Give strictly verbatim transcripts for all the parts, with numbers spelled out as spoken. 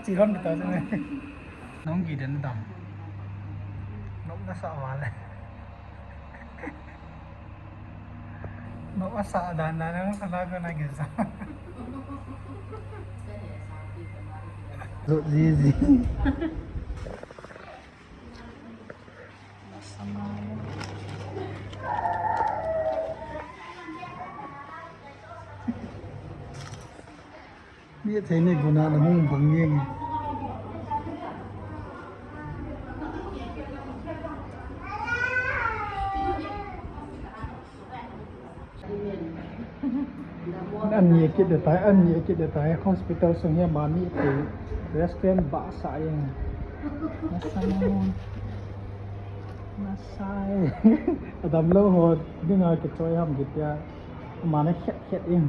Iron kita tu ni. Nong ki den dam. Nong nasa wale. Nong asa dan dan nong sana ko na kisa. Lut zizi. Mi thei ni guna na hung bang yeng. An ni kit de tai, an ni kit de tai, hospital sung hi mani te restaurant ba sa eng. Nasa mo. Nasa e. Adam lo ho, dinga kichoi ham kitia. Mani khet khet eng.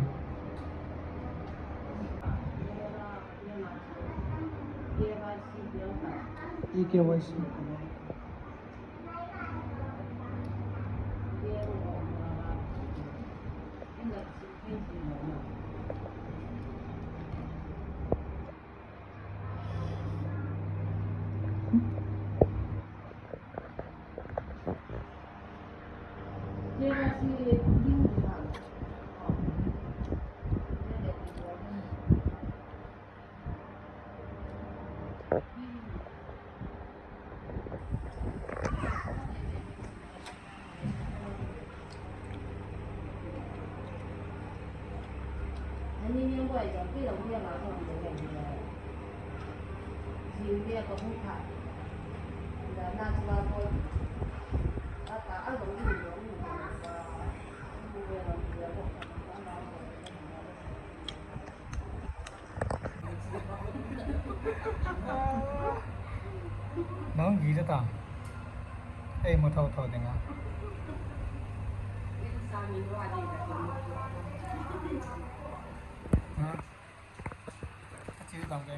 E K Y C. Nong gi ta. Ei, mo thau thau ding a. Ha? Ka chi dang ke.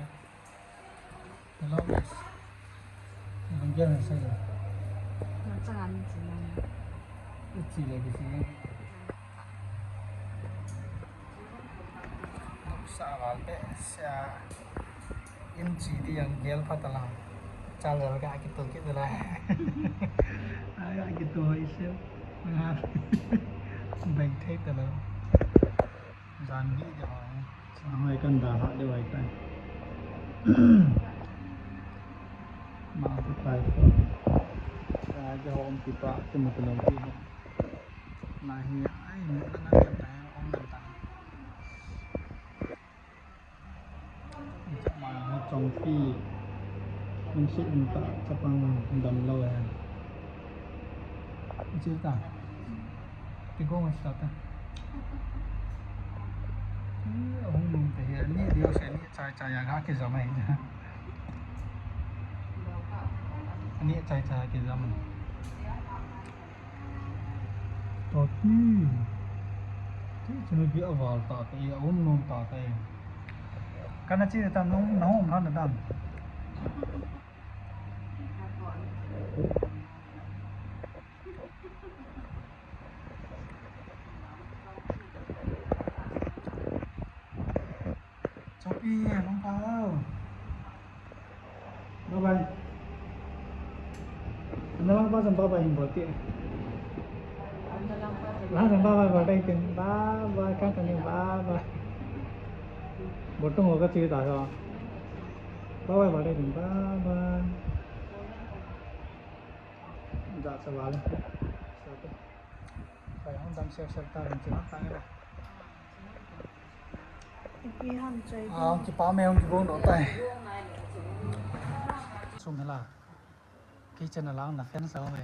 Hello, miss. Nong gi na sa. Na chang an chi na. Chi le ki si. Sa val pe sa. In chi di yang gel pha ta la. Cha le ka ki to ki ta la. Ai, ki to hoi se. Nga. Bang thei ta la. Jan gi de hoi. Sa hoi kan da ha de hoi ta. Ma tu tai ko. Sa ge hom ki pa ki ma ta lo ki. Na hi ai, na na ta om na ta. Chapang ha chongpi. Lungset um tah, chapang damlou e. Chi ta. Ti ko ngai sa ta. Hung nung te hi, ani diu se ani chai chai a ga kijam e. Ani chai chai a kijam. Tati. Ti chunu bi aval ta ta e, aum nom ta ta e. Kana chi tam nong, nong um han tam. Chopi, mangpao. Bye bye. Ana lang pa jam bye bye hin bol ti. Lang jam bye bye bol dai tin. Bye bye, kan kan bye bye. Bol tung ho ka chi ta so. Bye bye bol dai tin. Bye bye. Ja sa wale. Sa te. Pai hong dam ser ser ta rin chi ta nge. Ipi ham choi. Ah, kipa me hong kibon do tai. Sum hela. Kitchen a lang na fan sa me.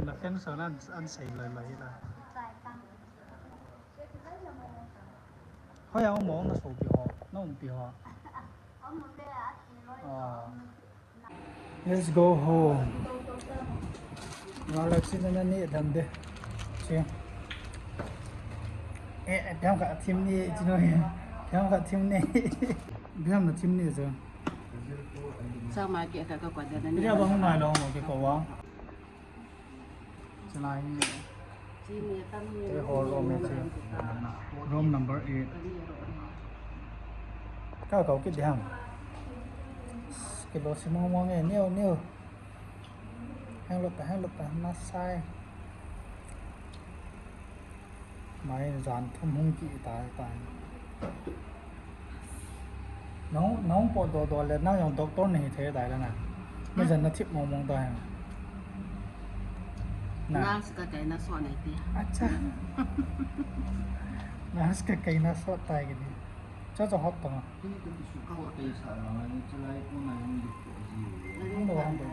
Na fan sa na an sei lai lai la. Hoi a mo na so pi ho. Na um pi ho. Ah. Let's go home. Wala chi na ni dam de. Chi. Eh, biam ka thim ni chi no. Biam ka thim ni. Biam na thim ni jo. Sa ma ke ka ka kwa da ni. Biam ba hung mai lo mo ke ko wa. Chulai hi. Chini tam ni. Te hall room hi chu. Room number eight. Ka kau kit ding ham. Kilo si mong mong e, neo, neo. Hang lop ta, hang lop ta, na sai. Mai jan thum hung ki tai tai. Nang, nang po do do le, nang jong doctor nahi thei tai le na. Ni jan na thip mong mong tai. Na. Nurse ka kai na so nai ti. Acha. Nurse ka kai na so tai ki ni. Cha cha hot ta. Hung do hung do.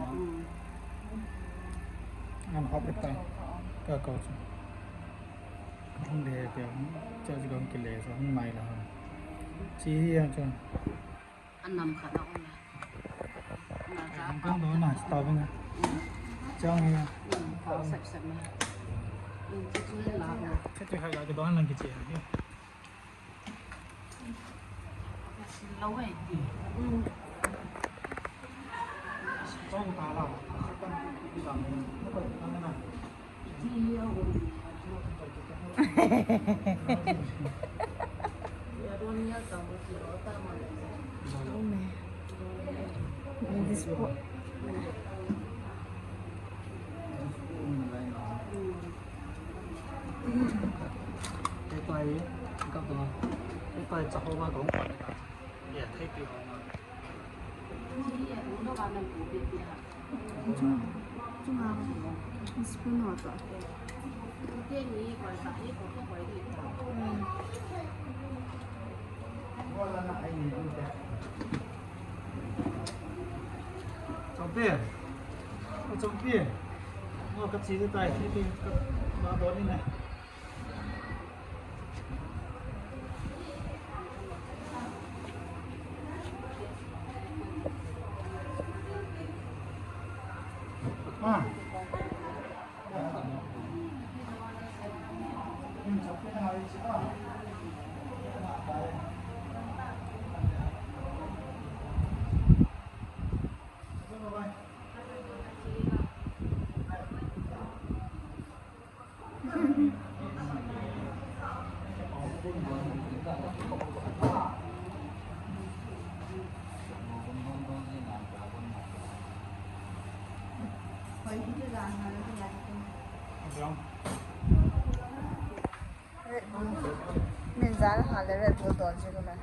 An hot ta. Ka kau chu. Hung le pia, cha chu kong kile sa, hung mai la. Chi hi yang chun. An nam khat a um e. Na cha. Kong do na sta bang. Chang hi. Kau sep sep na. Chi chu la. Cha chu ha ga ke do an lang ki chi. This po. Chunga, chunga spoon ho to. Chongpi, Chongpi, mo ka chi tai, chi ti ka ma do ni ne. Min jan ha le Red Bull don ji ko na.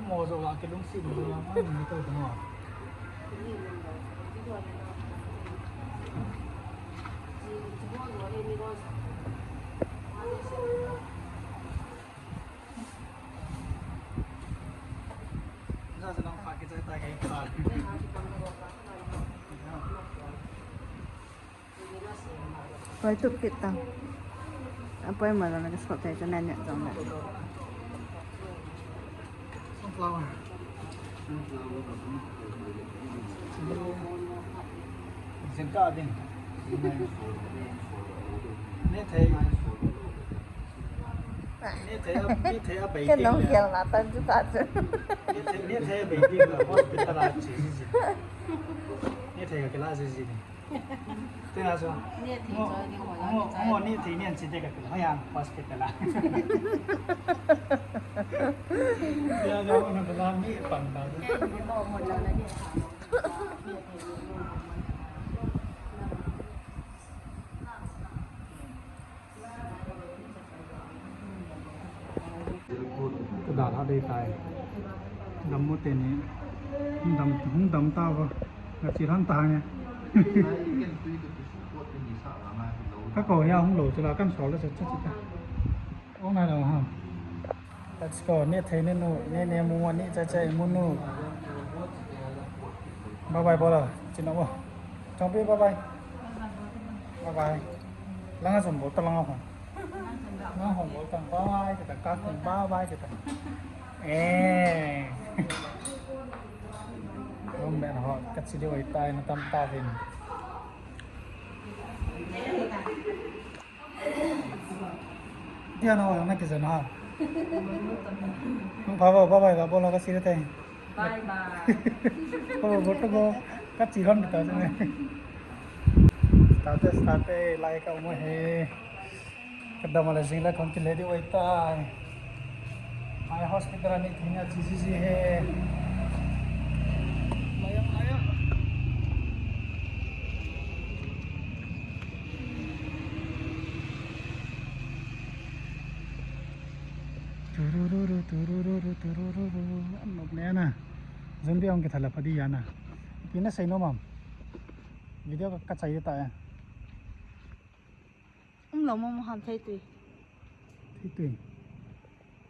Mo jo la ke lungsi mo la ma ni to no. Sa sa nang pa ke sa ta ke pa. Poi tup kit tang. Apoi ma la ka sop tai chana nya jong la. Sunflower. Jingkah ding. Nethei. Nethei a, nethei a bei ding. Ken nong hial na tan chu ta chu. Nethei, nethei a bei ding la hospital a che ji ji. Nethei ka kila ji ji ni. Tena so. Nethei choi ni ho la. Mo, mo nethei ni an chi de ka kila. Hoi ang hospital a. Ya, ya, mo na la ni pan ta. Nethei mo mo la la ni. Ka dalha dei tai. Dam mo teni. Hung dam, hung dam ta va. Nga chi lhan ta nge. Ka ko ya hung lo chula kan sol la cha cha cha. Ong nai lo ha. Let's go. Nethei nenu, nene mu mu ni cha cha mu nu. Bye bye bola. China wo. Chongpi bye bye. Bye bye. Langa som bol ta langa hong. Langa hong bol ta bye bye kita ka hong bye bye kita. Eh. Rom ben ho ka chi de oi tai na tam ta vin. Dia na wa na kizen ha. Nung pa ba ba ba ba bola ka sire tai. Bye bye. Ko bo to go ka chi lon ta ne. Start, start, lai ka mo he. Kadam le jing la kon kile di wai tai. Ai hospital ni thina ji ji ji he. Maya, maya. Turururu, turururu, turururu. Anop ne na. Zombie ong kithala phadi yana. Pina sei no mam. Video ka, ka chai ta ya. Um lo mo mo ham thei tui. Thei tui.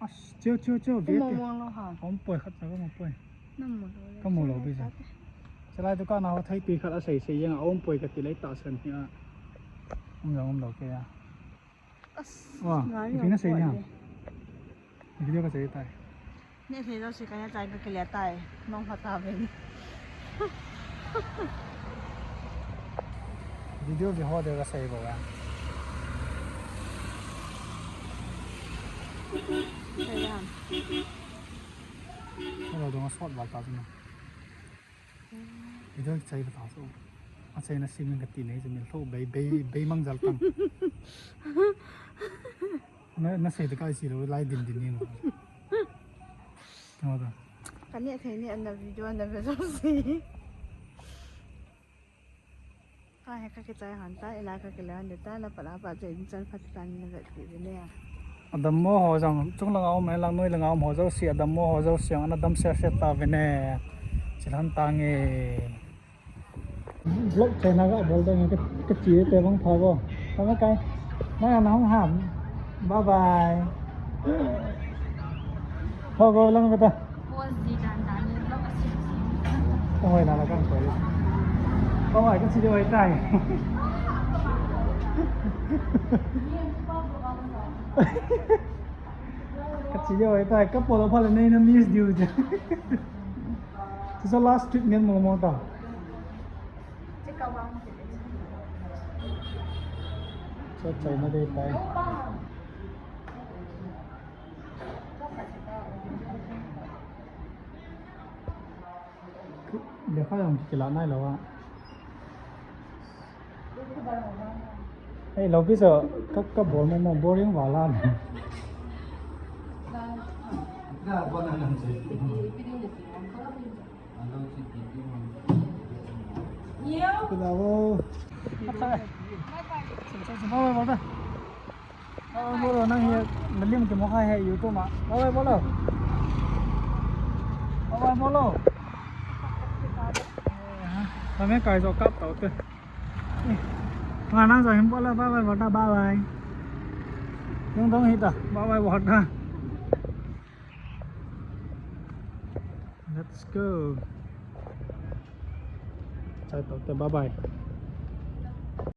As, cheo, cheo, cheo, ve mo te. Mo lo ham. Om poi khat sa ka mo poi. Nam mo lo le. Ka mo lo bi sa. Chalai tu ka na ho thei tui khat a sei sei yang a om poi ka ti lai ta san hi a. Um lo, um lo ke ya. As, wa, ngai ipi na sei ni ham. Video ka chai tai. Ne thei lo si ka ya chai ka kile tai. Nong pha ta ve ni. Video vi ho de ka sei bo ya. Sei ya. Hello, dong sot ba ta na. Video chai ba ta so. A chai na si min ka ti nei, min lo bei, bei, bei mang jal tang. Na, na sei ta ka si lo lai din din ni no. Tama ta. Ka ne thei ni ana video ana ve so si. Ka he ka kichai han ta, ila ka kile han ta, la pala pa chai chan phat ta ni na ve ti ne. Adam mo ho jong, chung langa um, lang noi langa um ho jouse, adam mo ho jouse, ana dam se se ta ve ne. Chil han ta nge. Vlog chai na ga bol da nge, ka, ka chi te bang pha bo. Tama kai. Na na hong ham. Bye bye. Ho go lang beta. Pause di dan dan ni vlog a sim sim. Oi, na la kan ko. Oi, ka chi de oi tai. Ka chi de oi tai, ka polo pha le nei na miss diu je. Chu last trip ni mo mo ta. Chu China de tai. Lekha jong kila nai lou a. Hei, lo pi so, ka, ka bol mo mo, boring wala. Kila wo. Bye bye, bol da. Bye bye, bol da. Nang hi, na lim kimo kha he YouTube ma. Bye bye, bol da. Bye bye, bol da. Kami kai jo kap tau te. Nga nang jo him bol da, bye bye, bol da, bye bye. Dong dong hi ta, bye bye, bol da. Let's go. Chai tau te, bye bye.